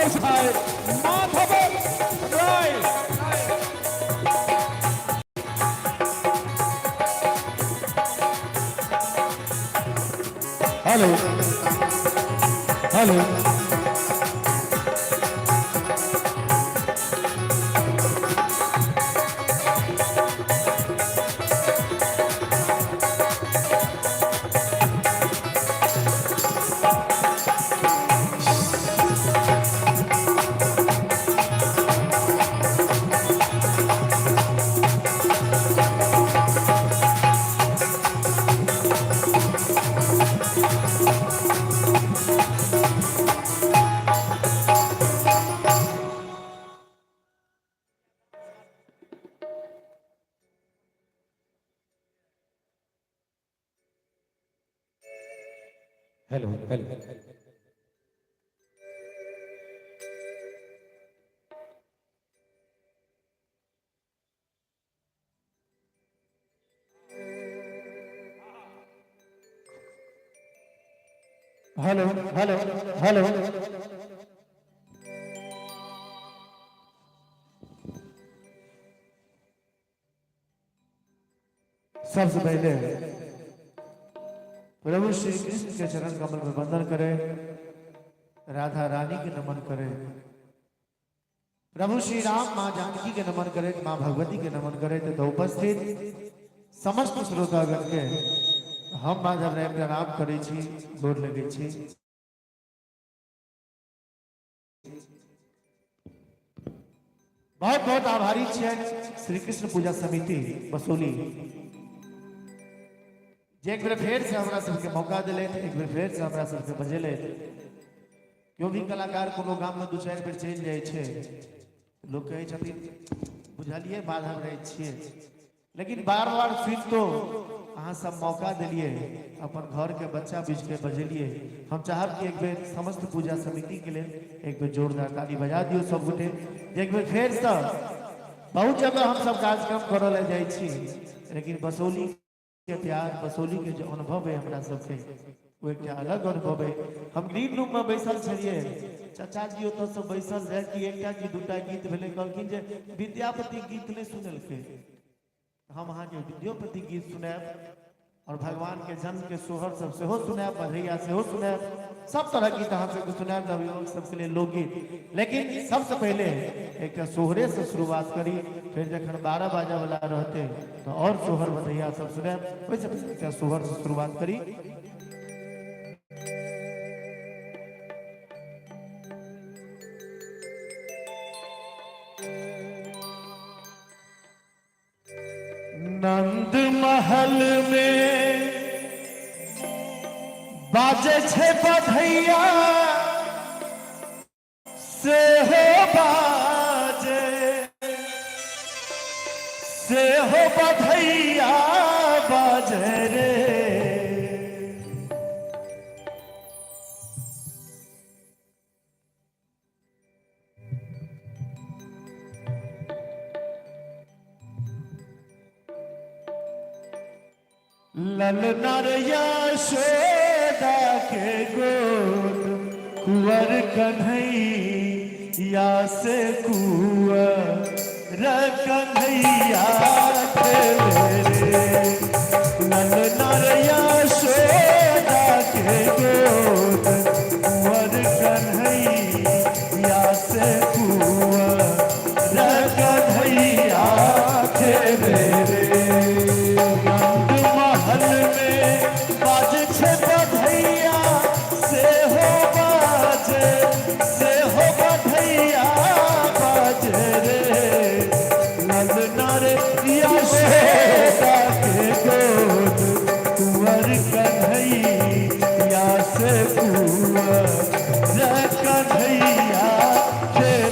बजै छै Madhav Rai. Hello hello. Hello hello. Hello hello hello. सबसे पहले प्रभु श्री कृष्ण के चरण कमल में वंदन करे, राधा रानी के नमन करे, प्रभु श्री राम माँ जानकी के नमन करे, माँ भगवती के नमन करे तो उपस्थित समस्त श्रोतागण के हम माधव राय प्रणाम करे छी, गोर लगे छी। बहुत बहुत आभारी छियनि श्री कृष्ण पूजा समिति बसौली जे एक बेर फेर से हमरा सबके मौका दिलथि, एक बेर फेर से हमरा सबके बजेलथि। केओ भी कलाकार कोनो गाम में दू चारि बेर चलि जाइ छै, लोक कहै छथिन बुझलियै माधव राय छियै, लेकिन बार बार सुनितो अहाँ सब मौका दिलियै, अपन घर के बच्चा बुझि के बजेलियै। हम चाहब कि एक बेर समस्त पूजा समिति के लेल एक बेर जोरदार ताली बजा दियौ सब गोटे। एक बेर फेर से बहुत जगह हम सब कार्यक्रम करऽ लए जाइ छी, लेकिन बसौली के प्यार, बसौली के जो अनुभव है हमरा सबके, वो एकटा अलग अनुभव है। हम ग्रीन रूम में बैसल छलियै, चाचा जी ओतऽ से बैसल रहै कि एकटा कि दूटा गीत भेलै, कहलखिन जे विद्यापति गीत नहि सुनेलकै, हम अहाँके विद्योपति गीत सुनायब और भगवान के जन्म के सोहर सब सेहो सुनायब, बधैया सेहो सुनायब, सब तरह गीत अहाँ सबके सुनायब, नवयुवक सबके लिए लोकगीत। लेकिन सबसे पहले एक सोहरे से शुरुआत करी, फिर जखन 12 बाजा वाला रहते तो और सोहर बधैया सब सुनायब, ओहिसँ पहिले एकटा सोहर से शुरुआत करी। नंद महल में बाजे छे बधैया से हो बाजे, से हो बधैया बाजे रे। ललना रे यशोदा के गोद कुंवर कन्हैया से कुंवर कन्हैया खेले रे। ललना रे यशोदा के गोद कुंवर कन्हैया से कुंवर कन्हैया खेले रे। नंद महल में बाजे छे बधैया से हो बाजे, से हो बधैया बाजे रे। ललना रे यशोदा के गोद कुंवर कन्हैया से कुंवर कन्हैया खेले।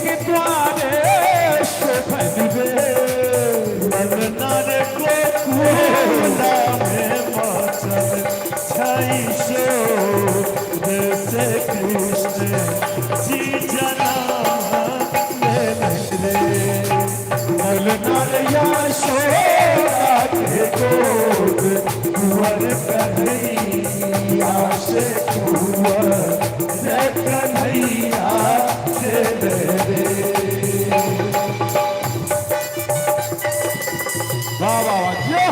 के द्वारे शोभन रे। ललना रे गोकुला में मचल छै शोर से कृष्ण जी जनम लेलनि रे। ललना रे यशोदा के गोद कुंवर कन्हैया से कुंवर रे कन्हैया खेले रे। वाह वाह वाह जियो।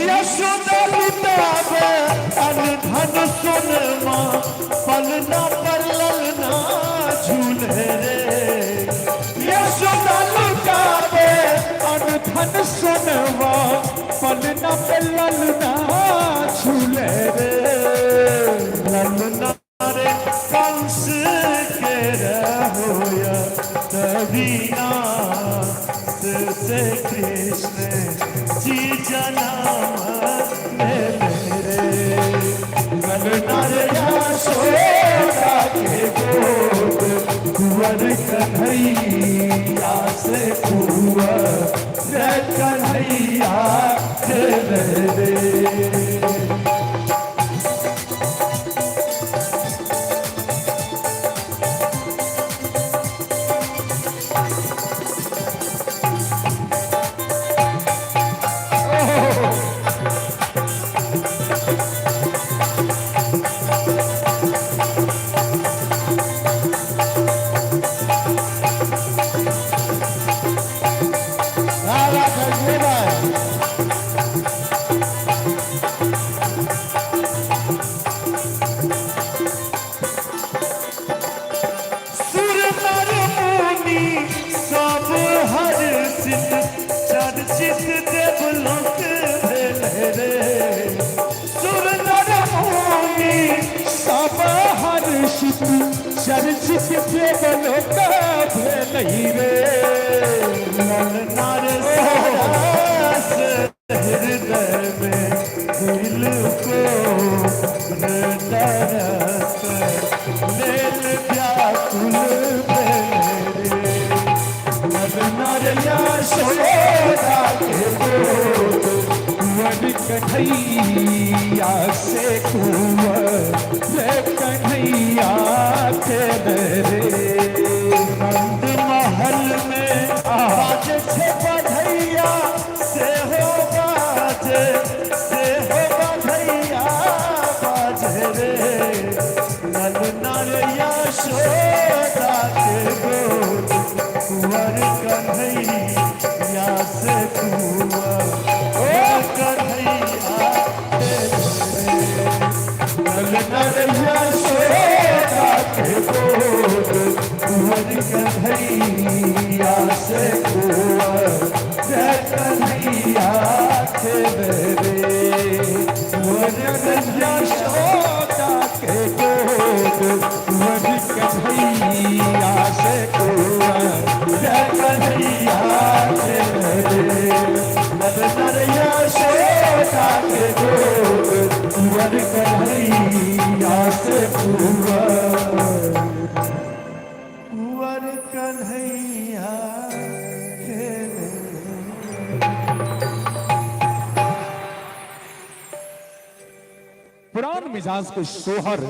यशोदा लुटावे अन धन सोनमा, पलना पर ललना झूले रे। यशोदा लुटावे अन धन सोनवा, पलना पे ललना झूले रे। ललना रे कंस के रहोया तबीना से कृष्ण जी जनम लेले रे। ललना रे यशोदा के गोद कुंवर कन्हैया से कुंवर रे कन्हैया खेले रे। वाह वाह जय भाई। सुर नर मुनि सब हर्षित चर्चित देवलोक भेले रे। सुर नर मुनि सब हर्षित चर्चित देवलोक भेलई रे। ललना रे सरस हृदय में दिल को तरस लेल व्याकुल भेले रे। ललना रे यशोदा के गोद कुंवर कन्हैया से कुंवर रे कन्हैया खेले रे। नंद महल में बाजे छे बधैया से हो बाजे से हो बधैया बाजे रे। ललना रे यशोदा के गोद कुंवर कन्हैया से कुंवर कन्हैया खेले रे। ललना रे यशोदा के गोद कुंवर कन्हैया से कुंवर रे कन्हैया खेले रे। कुंवर यशोदा के गोद कुंवर कन्हैया से कुंवर रे कन्हैया खेले रे। ललना रे यशोदा के गोद कुंवर कन्हैया से कुंवर कुंवर कन्हैया खेले। पुरान मिजाज के सोहर